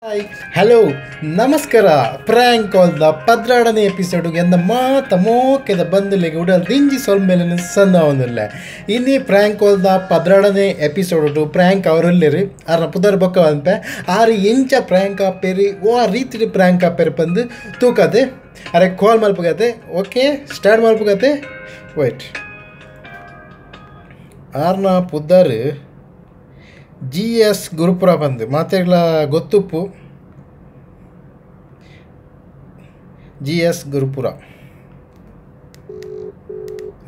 Hi hello ನಮಸ್ಕಾರ. Prank ಕಾಲ್ದ 16ನೇ ಎಪಿಸೋಡ್ಗೆ ಎಂದ ಮಾತ ಮೋಕೆದ ಬಂದುಲೆಗೆ ಉಡಲ್ ದಿಂಜಿ ಸೊಲ್ಮೇಲೆ ಸಣ್ಣ ಒಂದಿಲ್ಲ. ಇನ್ನಿ ಪ್ರ್ಯಾಂಕ್ ಕಾಲ್ದ 16ನೇ ಎಪಿಸೋಡ್ ಪ್ರ್ಯಾಂಕ್ ಅವರಲ್ಲಿರಿ ಆರ್ನ ಪುದರ್ ಬೊಕ್ಕ ಅಂತೆ ಆರು ಎಂಚ ಪ್ರ್ಯಾಂಕ್ ಆಪೇರಿ ಓ ಆ ರೀತಿ ಪ್ರ್ಯಾಂಕ್ ಆಪೇರಿ ಬಂದು ತೂಕದೆ ಅರೆ ಕಾಲ್ ಮಲ್ಪಗತೆ. ಓಕೆ ಸ್ಟಾರ್ಟ್ ಮಲ್ಪಗತೆ. ವೇಟ್ ಆರ್ನ ಪುದರ್ ಜಿ ಎಸ್ ಗುರುಪುರ ಬಂದು ಮಾತೆಗಳ ಗೊತ್ತುಪ್ಪು. G S Gurupura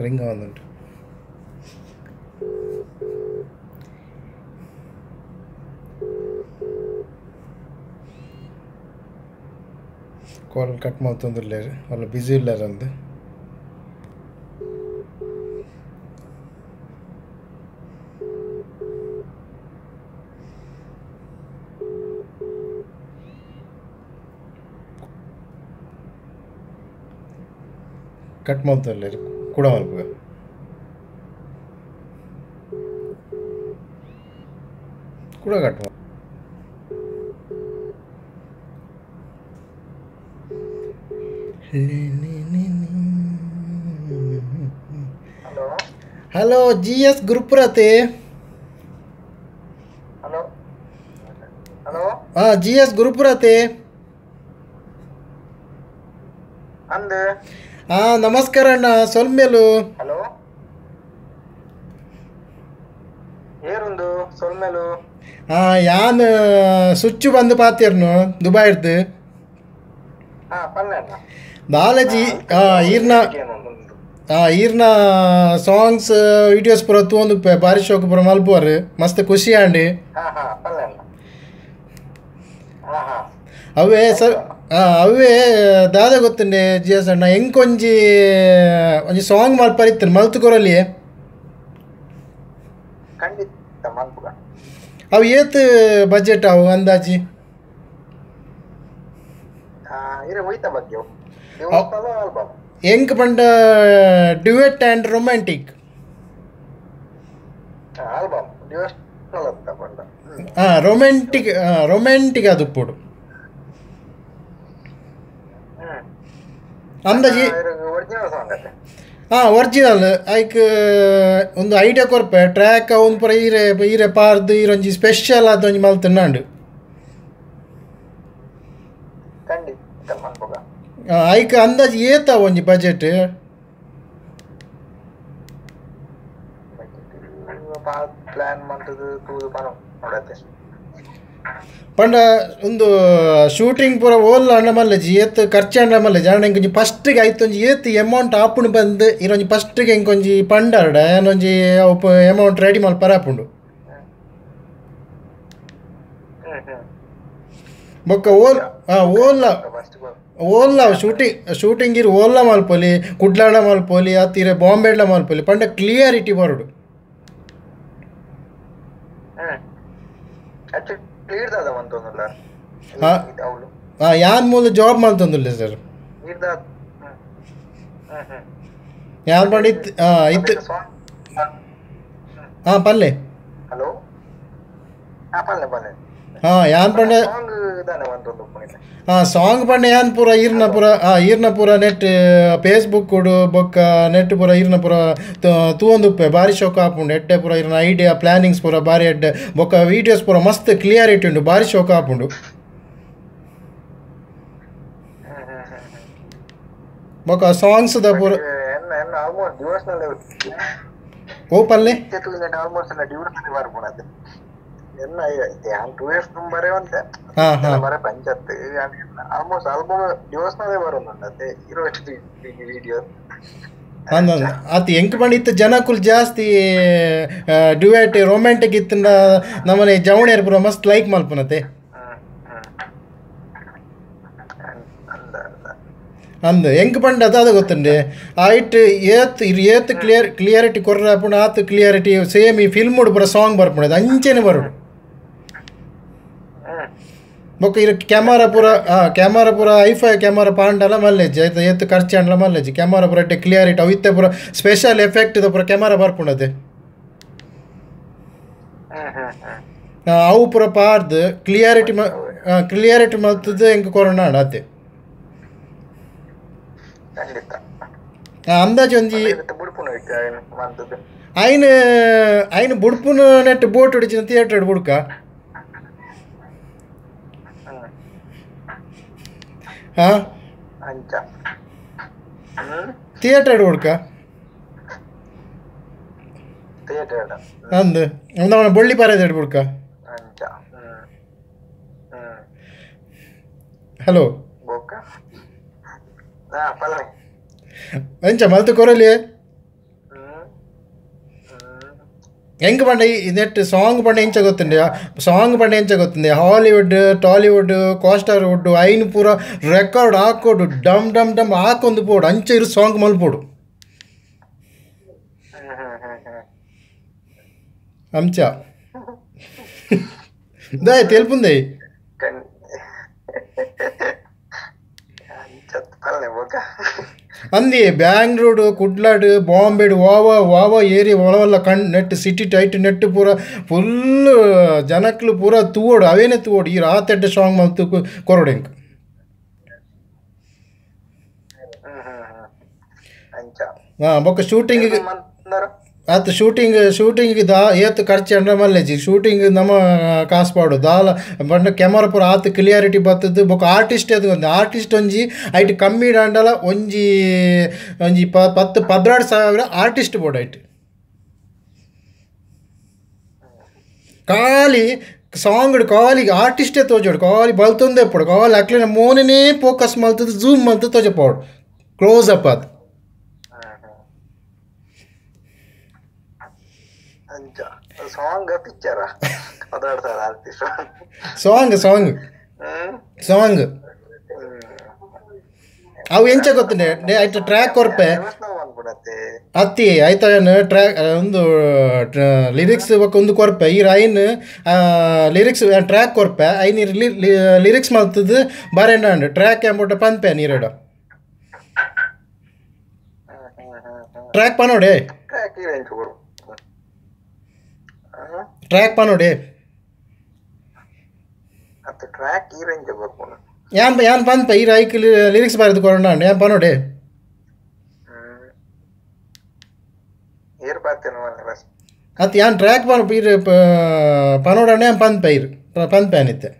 ring ಒಂದುಂಟು. Call cut ಮಾಡ್ತಂದಿಲ್ಲ, వాళ్ళ ಬಿಸಿ ಇಲ್ಲಾರಂದು. ಕಟ್ ಮಾಡ್ತಾರಲ್ಲ ಕೂಡ ಮಲ್ಪುಗ. ಕೂಡ cut. Hello G S ಗುರುಪುರತೆ. Hello hello ಹಾಂ ಜಿ ಎಸ್ ಗುರುಪುರತೆ. ಅಂದು ಹಾಂ ನಮಸ್ಕಾರ ಅಣ್ಣ, ಸೊಲ್ಮೇಲು. ಹಲೋ ಏರುಂದು ಸೊಲ್ಮೇಲು. ಹಾಂ ಯಾನ್ ಸುಚ್ಚು ಬಂದು ಪಾತಿರ್ನು ದುಬೈರ್ದು. ಬಾಲಾಜಿ ಈರ್ನ ಈರ್ನ ಸಾಂಗ್ಸ್ ವಿಡಿಯೋಸ್ ಪೂರ ತೂವೊಂದು ಬಾರಿ ಶೋಕ್ ಪೂರ ಮಲ್ಪುವರು, ಮಸ್ತ್ ಖುಷಿ ಆಂಡ್. ಅವೇ ಸರ್ ಅವೇ ದಾದ ಗೊತ್ತುಂಡೆ ಜಿ ಎಸ್ ಅಣ್ಣ, ಎಂಕೊಂಜಿ ಒಂಜಿ ಸಾಂಗ್ ಮಲ್ಪರಿತ್ತು ಮಲ್ತು ಕೊರಲಿ. ಅವು ಏತ್ ಬಜೆಟ್ ಅವು ಅಂದಾಜಿ? ಎಂಕ್ ಪಂಡ duet and romantic. ಹಾಂ ರೊಮ್ಯಾಂಟಿಕ್ ರೊಮ್ಯಾಂಟಿಕ್ ಅದು ಪೋಡು ಅಂದಾಜಿ. ಹಾಂ ಒರಿಜಿನಲ್ ಐಕ್ ಒಂದು ಐಡಿಯಾ ಕೊರ್ಪೆ ಟ್ರ್ಯಾಕ್ ಒಂದು ಪೂರ ಈರೆ ಈರೆ ಪಾರ್ದು ಈರೊಂಜಿ ಸ್ಪೆಷಲ್ ಆದ ಒಂಜಿ ಮಲ್ತುಂಡು. ಐಕ್ ಅಂದಾಜಿ ಏತ ಒಂಜಿ ಬಜೆಟ್? ಪಂಡ ಒಂದು ಶೂಟಿಂಗ್ ಪೂರ ಓಲ್ಲ ಅಣ್ಣ ಮಲ್ಲೆಜಿ ಏತ್ ಖರ್ಚು ಅಣ್ಣ ಮಲ್ಲೆಜಿ ಅಣ್ಣ ಇಂಕೊಂಜಿ ಫಸ್ಟ್ಗೆ ಐತೊಂಜಿ ಏತ್ ಅಮೌಂಟ್ ಆಪುಂಡು ಬಂದು ಇರೊಂಜಿ ಫಸ್ಟ್ಗೆ ಇಂಕೊಂಜಿ ಪಂಡಾರ್ಡ ಏನೊಂಜಿ ಅವು ಅಮೌಂಟ್ ರೆಡಿ ಮಲ್ಪರ ಆಪುಂಡು. ಬೊಕ್ಕ ಓಲ್ ಓಲ್ಲ ಓಲ್ಲ ಶೂಟಿಂಗ್ ಶೂಟಿಂಗ್ ಇರು ಓಲ್ಲ ಮಲ್ಪೊಲಿ ಕುಡ್ಲಾಡ ಮಲ್ಪೊಲಿ ಅತ್ತಿರೆ ಬಾಂಬೆಡ್ಲ ಮಲ್ಪೊಲಿ ಪಂಡ ಕ್ಲಿಯರಿಟಿ ಬರೋಡು. ಯಾನ್ ಮೂಲ ಜಾಬ್ ಮಲ್ತೊಂದುಲ್ಲೆ ಸರ್. ಯಾನ್ ಪಂಡ ಇತ್ತು ಇತ್ತು ಹಾಂ ಪಲ್ಲೆ. ಹಾಂ ಯಾನ್ ಪಂಡ ಹಾಂ ಸಾಂಗ್ ಪಂಡ ಯಾನ್ ಪೂರ ಈರ್ನ ಪೂರ ಹಾಂ ಈರ್ನ ಪೂರ ನೆಟ್ ಫೇಸ್ಬುಕ್ ಬೊಕ್ಕ ನೆಟ್ ಪೂರ ಈರ್ನ ಪೂರ ತೂವೊಂದುಪ್ಪೆ ಬಾರಿ ಶೋಕ್ ಆಪುಂಡು. ಎಡ್ಡೆ ಪೂರ ಈರ್ನ ಐಡಿಯಾ ಪ್ಲಾನಿಂಗ್ಸ್ ಪೂರ ಬಾರಿ ಎಡ್ಡೆ ಬೊಕ್ಕ ವೀಡಿಯೋಸ್ ಪೂರ ಮಸ್ತ್ ಕ್ಲಿಯರಿಟಿ ಉಂಡು, ಬಾರಿ ಶೋಕ್ ಆಪುಂಡು. ಬೊಕ್ಕ ಸಾಂಗ್ಸ್ ದ ಪೂರ ಓ ಪಲ್ಲೆ ಆತ ಎಂಕ್ ಪಂಡ ಇತ್ತು ಜನಕುಲ್ ಜಾಸ್ತಿ ಡ್ಯುಯೆಟ್ ರೊಮ್ಯಾಂಟಿಕ್ ಇತ್ತು ನಮ್ಮನೆ ಜವಣೇರ್ ಪೂರ ಮಸ್ತ್ ಲೈಕ್ ಮಲ್ಪುನತೆ ಅಂದ್ ಎಂಕ್ ಪಂಡ ಅದಾದ ಗೊತ್ತುಂಡೆ ಆಯ್ಟ್ ಏತ್ ಇರು ಏತ್ ಕ್ಲಿಯರ್ ಕ್ಲಿಯರಿಟಿ ಕೊರ್ರ ಪುಣ ಆತ್ ಕ್ಲಿಯರಿಟಿ ಸೇಮ್ ಈ ಫಿಲ್ಮ್ ಪೂರ ಸಾಂಗ್ ಬರ್ಪುಣದು ಅಂಚೆನೆ ಬರೋಡು. ಬೊಕ್ಕ ಇರು ಕ್ಯಾಮರಾ ಪೂರ ಕ್ಯಾಮರಾ ಪೂರ hi fi camera ಪಾಂಡಲ ಮಲ್ಲೆಜ್ಜಿ ಆಯ್ತು ಏತ್ ಖರ್ಚು ಅಂಡಲ ಮಲ್ಲೆಜ್ಜಿ ಕ್ಯಾಮರಾ ಪೂರ ಎಡ್ಡೆ ಕ್ಲಿಯರಿಟಿ ಅವು ಇತ್ತೆ ಪೂರ ಸ್ಪೆಷಲ್ ಎಫೆಕ್ಟ್ ಪೂರ ಕ್ಯಾಮರಾ ಬರ್ಪುಣದೆ ಅವು ಪೂರ ಪಾರ್ದು ಕ್ಲಿಯರಿಟಿ Clarity ಮಲ್ತದ್ದು ಎಂಕ್ ಕೊರೋನಾ ಆತೆ ಖಂಡಿತ ಅಂದಾಜು ಒಂಜಿ ಬುಡ್ಪುನ ಐನ ಐನ ಬುಡ್ಪುನ ನೆಟ್ ಬೋಟ್ ಹೊಡಿಚಿನ ಥಿಯೇಟರ್ ಬುಡ್ಕ ಹಾಂ ಥಿಯೇಟರ್ ಬುಡ್ಕ ಅಂದು ಅವನ ಬೊಳ್ಳಿ ಪಾರದ ಬುಡ್ಕ. ಹಲೋ ಎಂಚ ಮಲ್ತು ಕೊರಲಿ ಹೆಂಗೆ ಪಂಡ ಈ ನೆಟ್ ಸಾಂಗ್ ಪಂಡ ಎಂಚ ಗೊತ್ತುಂಡೆ ಸಾಂಗ್ ಪಂಡ ಎಂಚ ಗೊತ್ತುಂಡೆ ಹಾಲಿವುಡ್ ಟಾಲಿವುಡ್ ಕೋಸ್ಟರ್ವುಡ್ ಐನ್ ಪೂರ ರೆಕಾರ್ಡ್ ಹಾಕೋಡು ಡಮ್ ಡಮ್ ಡಮ್ ಹಾಕೊಂದು ಪೋಡು ಅಂಚ ಇರು ಸಾಂಗ್ ಮಲ್ಪೋಡು ಅಂಚ ದಾಯ್ ತೆಲ್ಪುಂದೆ ಅಂದಿ ಬ್ಯಾಂಗ್ಳೂರು ಕುಡ್ಲಾಡ್ ಬಾಂಬೆಡ್ ವಾವ ವಾವ ಏರಿಯಾ ಒಳವಲ್ಲ ಕಣ್ net city tight net ಪೂರ ಫುಲ್ ಜನಕ್ಲು ಪೂರ ತೂವೋಡು ಅವೇನೆ ತೂವೋಡು ಈ ರಾತೆಡ್ಡ ಸಾಂಗ್ ಮಲ್ತು ಕೊರಡು ಇಂಕ್. ಹಾಂ ಬೊಕ್ಕ ಶೂಟಿಂಗ್ ಆತ ಶೂಟಿಂಗ್ ಶೂಟಿಂಗ್ ದಾ ಏತ್ ಖರ್ಚು ಅಂಡ ಮಲ್ಲೆಜಿ ಶೂಟಿಂಗ್ ನಮ್ಮ ಕಾಸು ಪಾಡು ದಾಲ ಬಣ್ಣ ಕ್ಯಾಮರಾ ಪೂರ ಆತ ಕ್ಲಿಯಾರಿಟಿ ಬರ್ತದ್ದು ಬೊಕ್ಕ ಆರ್ಟಿಸ್ಟ್ ಅದು ಒಂದು ಆರ್ಟಿಸ್ಟ್ ಒಂಜಿ ಐಟ್ ಕಮ್ಮಿ ಡಾಂಡಲ ಒಂಜಿ ಒಂಜಿ 10 12 ಸಾವಿರ ಆರ್ಟಿಸ್ಟ್ ಬೋರ್ಡ್ ಐಟ್ ಖಾಲಿ ಸಾಂಗ್ ಖಾಲಿ ಆರ್ಟಿಸ್ಟೇ ತೋಜೋಡು ಖಾಲಿ ಬಲ್ತೊಂದೇ ಪೋಡು ಖಾಲಿ ಅಕ್ಲಿನ ಮೋನೇ ಫೋಕಸ್ ಮಲ್ತದ್ದು ಝೂಮ್ ಮಲ್ತು ತೋಜಪೋಡು ಕ್ಲೋಸ್ ಅಪ್ ಅದು. Song song song ಅವು ಎಂಚ ಗೊತ್ತುಂಡೆ ಐತ ಟ್ರ್ಯಾಕ್ ಕೊರ್ಪೆ ಅತ್ತಿ ಐತ ಟ್ರ್ಯಾಕ್ ಒಂದು ಲಿರಿಕ್ಸ್ ಒಂದು ಕೊರ್ಪೆ ಈ ಐನ್ ಲಿರಿಕ್ಸ್ ಟ್ರ್ಯಾಕ್ ಕೊರ್ಪೆ ಐನ್ ಲಿರಿಕ್ಸ್ ಮಲ್ತದ್ದು ಬರೆಂಡ ಟ್ರ್ಯಾಕ್ ಎಂಬುಟ ಪನ್ಪೆ ನೀರೆಡ ಟ್ರ್ಯಾಕ್ ಪನೋಡೆ ಟ್ರ್ಯಾಕ್ ಪನೋಡೆ ಯಾನ್ ಯಾನ್ ಪನ್ಪ ಈ ಐಕ್ ಲಿರಿಕ್ಸ್ ಬರೆದು ಕೊರೋಣ ಯಾನ್ ಪನೋಡೆ ಅತ್ ಯಾನ್ ಟ್ರ್ಯಾಕ್ ಪನ ಇರ್ ಪನೋಡಣ್ಣ ಯಾನ್ ಪನ್ಪ ಇರ್ ಪನ್ಪೆ ಅನಿತ್ತೆ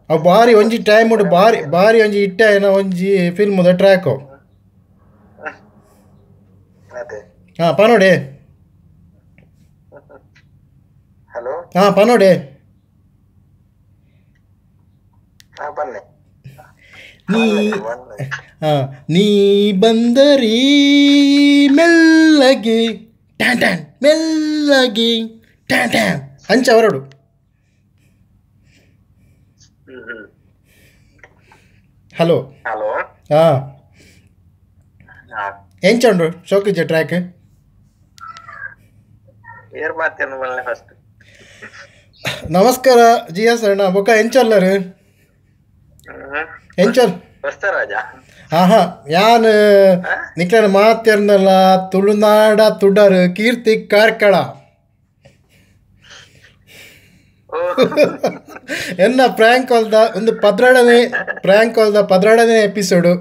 ಅವು ಬಾರಿ ಒಂಜಿ ಟೈಮ್ ಉಂಡು ಬಾರಿ ಬಾರಿ ಒಂಜಿ ಇಟ್ಟ ಏನೋ ಒಂಜಿ ಫಿಲ್ಮ್ದ ಟ್ರ್ಯಾಕ್ ಅವು. ಹಾಂ ಪನೋಡೆ. ಹಲೋ ಹಾಂ ಪನೋಡೆ. ನೀ ನೀ ಬಂದರಿ ಮೆಲ್ಲಗೆ ಟ್ಯಾನ್ ಟ್ಯಾನ್ ಮೆಲ್ಲಗೆ ಟ್ಯಾನ್ ಟ್ಯಾನ್ ಅಂಚ ಅವರಡು. ಹಲೋ ಹಲೋ ಹಾಂ ಎಂಚ ಉಂಡು ಶೋಕಿಜೆ ಟ್ರ್ಯಾಕ್ ನಮಸ್ಕಾರ ಜಿ ಎಸ್ ಅಣ್ಣ ಬೊಕ್ಕ ಎಂಚಲ್ಲರು ಎಂಚಲ್ ಹಾಂ ಹಾಂ ಯಾನ್ ನಿಕ್ಲನ ಮಾತಿರ್ನಲ್ಲ ತುಳುನಾಡ ತುಡರು ಕೀರ್ತಿ ಕಾರ್ಕಳ ಎನ್ನ ಪ್ರ್ಯಾಂಕ್ ಕಾಲ್ದ ಒಂದು 12ನೇ ಪ್ರ್ಯಾಂಕ್ ಕಾಲ್ದ 12ನೇ ಎಪಿಸೋಡು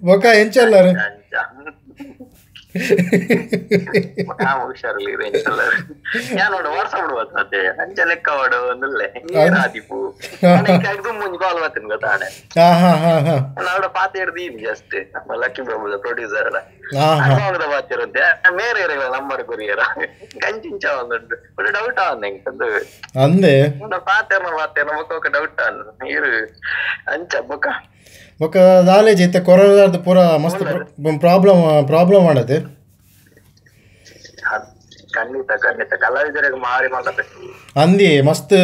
ಬೊಕ್ಕ ಎಂಚಲ್ಲರು ಬೊಕ್ಕ ನಾಲೆಜ್ ಇತ್ತೆ ಕೊರೋನಾದ ಪೂರ ಮಸ್ತ್ ಪ್ರಾಬ್ಲಮ್ ಪ್ರಾಬ್ಲಮ್ ಮಾಡದೆ. ಖಂಡಿತ ಖಂಡಿತ ಕಲಾವಿದರಿಗೆ ಮಾರಿ ಮಾಡ್ತಾರೆ ಅಂದಿ ಮಸ್ತ್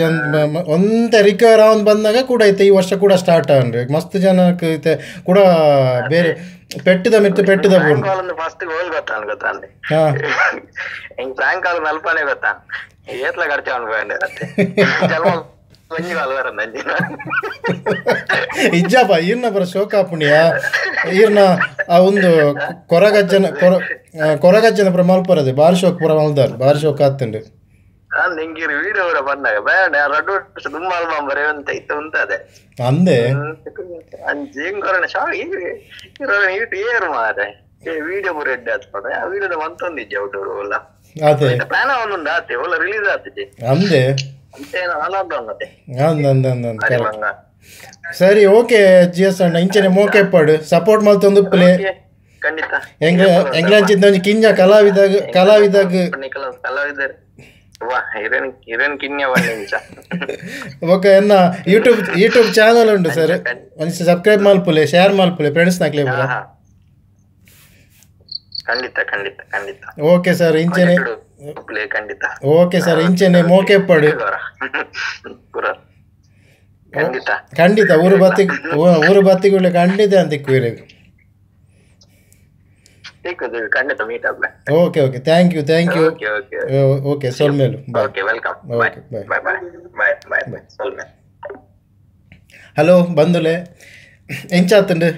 ಜನ ಒಂತೆ ರಿಕವರ್ ಅವನ್ ಬಂದಾಗ ಕೂಡ ಐತೆ ಈ ವರ್ಷ ಕೂಡ ಸ್ಟಾರ್ಟ್ ಅಂದ್ರೆ ಮಸ್ತ್ ಜನಕ್ಕೆ ಐತೆ ಕೂಡ ಬೇರೆ ಪೆಟ್ಟದ ಮಿತ್ತು ಪೆಟ್ಟದ ಫಸ್ಟ್ ಗೋಲ್ ಗೊತ್ತಾನ ಗೊತ್ತಾನೆ ಹಿಂಗ್ ಪ್ರಾಂಕ್ ಕಾಲ್ ನಲ್ಪನೆ ಗೊತ್ತಾ ಏತ್ಲ ಖರ್ಚು ಅನ್ಕೊಂಡೆ ಇಜ್ಜಪ್ಪ ಈರ್ನ ಬರ ಶೋಕ ಪುಣ್ಯ ಈರ್ನ ಆ ಒಂದು ಕೊರಗಜ್ಜನ ಕೊರಗಜ್ಜನ ಪುರ ಮಲ್ಪರದೆ ಬಾರಿ ಶೋಕ್ ಪುರ ಮಲ್ದಾರ್ ಬಾರಿ ಶೋಕ ಆತಂಡು. ನಿಂಗಿರು ವಿಡಿಯೋ ಬಂದಾಗ ಬೇಡ ರಡ್ಡು ವರ್ಷ ತುಂಬ ಆಲ್ಬಮ್ ಬರೆಯುವಂತ ಇತ್ತು ಉಂಟದೆ ಅಂದೆ ಅಂಚೆ ಶಾಕ್ ಇಟ್ಟು ಏರು ಮಾರೆ ವಿಡಿಯೋ ಪೂರ ಎಡ್ಡೆ ಆತ್ಪಡ ಆ ವಿಡಿಯೋದ ಮಂತೊಂದಿಜ್ಜೆ ಔಟೋರು ಒಲ್ಲ ಅದೇ ಪ್ಲಾನ್ ಅವನುಂಡು ಆತೆ ಒಲ್ಲ ರಿಲೀಸ್ ಆತಿಜೆ ಅಂದೆ ಅಂಚೇನ ಲಾಕ್ಡೌನ್ ಅತ್ತೆ ಅಂದ ಅಂದ ಅಂದ ಅಂದ ಅರೆ ಕರೆಕ್ಟ್. ಬಂಗ. ಸರಿ ಓಕೆ ಜಿ ಎಸ್ ಅಣ್ಣ ಇಂಚನೆ ಮೋಕೆ ಪಾಡು ಸಪೋರ್ಟ್ ಮಲ್ತೊಂದು ಪ್ಲೇ. ಖಂಡಿತ. ಎಂಗ್ಲ ಎಂಗ್ಲಾಂಚಿಂದ ಒಂಜಿ ಕಿಂಜ ಕಲಾವಿದಾಗ ಕಲಾವಿದಾಗ ಕಲಾವಿದರು ವಾ ಹಿರೇನ್ ಹಿರೇನ್ ಕಿನ್ಯ ಬಣ್ಣ. ಓಕೆ ಎನ್ನ ಯೂಟ್ಯೂಬ್ ಯೂಟ್ಯೂಬ್ ಚಾನಲ್ ಉಂಟು ಸರ್, ಒಂಜಿ ಸಬ್ಸ್ಕ್ರೈಬ್ ಮಲ್ಪುಲೆ, ಶೇರ್ ಮಲ್ಪುಲೆ ಫ್ರೆಂಡ್ಸ್ ನಕ್ಲೆ ಪೂರ. ಖಂಡಿತ ಖಂಡಿತ ಖಂಡಿತ. ಓಕೆ ಸರ್ ಇಂಚನೆ ಖಂಡಿತ. ಓಕೆ ಸರ್ ಇಂಚನೆ ಮೋಕೆ ಪಾಡು. ಖಂಡಿತ ಖಂಡಿತ ಊರು ಬತ್ತಿ ಊರು ಬತ್ತಿಗುಳ್ಳೆ ಖಂಡಿತ ಅಂತ ಇಕ್ಕಿರಿ. ಖಂಡಿತ ಮೀಟ್ ಆಗ್ಬೆ. Okay okay thank you thank you. Okay okay okay ಸೊಲ್ಮೇಲು bye. Okay welcome. Okay bye bye bye bye bye bye ಸೊಲ್ಮೆ. Hello ಬಂದುಲೆ ಎಂಚಾತುಂಡು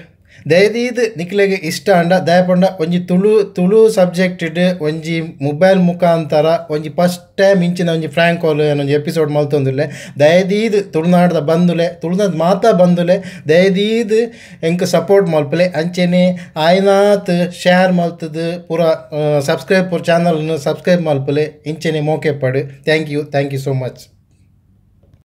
ದಯದೀದ್ ನಿಕ್ಲೆಗ್ ಇಷ್ಟ ಅಂಡ ದಯಪಂಡ ಒಂಜಿ ತುಳು ತುಳು ಸಬ್ಜೆಕ್ಟ್ ಒಂಜಿ ಮೊಬೈಲ್ ಮುಖಾಂತರ ಒಂಜಿ ಫಸ್ಟ್ ಟೈಮ್ ಇಂಚಿನ ಒಂಜಿ ಫ್ರ್ಯಾಂಕ್ ಕಾಲ್ ಒಂಜಿ ಎಪಿಸೋಡ್ ಮಲ್ತೊಂದುಲ್ಲೆ. ದಯದೀದ್ ತುಳುನಾಡ್ದ ಬಂದುಲೆ ತುಳುನಾಡ್ ಮಾತಾ ಬಂದುಲೆ ದಯದೀದ್ ಎಂಕ್ ಸಪೋರ್ಟ್ ಮಲ್ಪುಲೆ. ಅಂಚೆನೆ ಆಯ್ನಾತ್ ಶೇರ್ ಮಲ್ತದ್ ಪೂರ ಸಬ್ಸ್ಕ್ರೈಬ್ ಪೂರ ಚಾನಲ್ನ ಸಬ್ಸ್ಕ್ರೈಬ್ ಮಲ್ಪುಲೆ. ಇಂಚೆನೆ ಮೋಕೆ ಪಡು. Thank you thank you so much.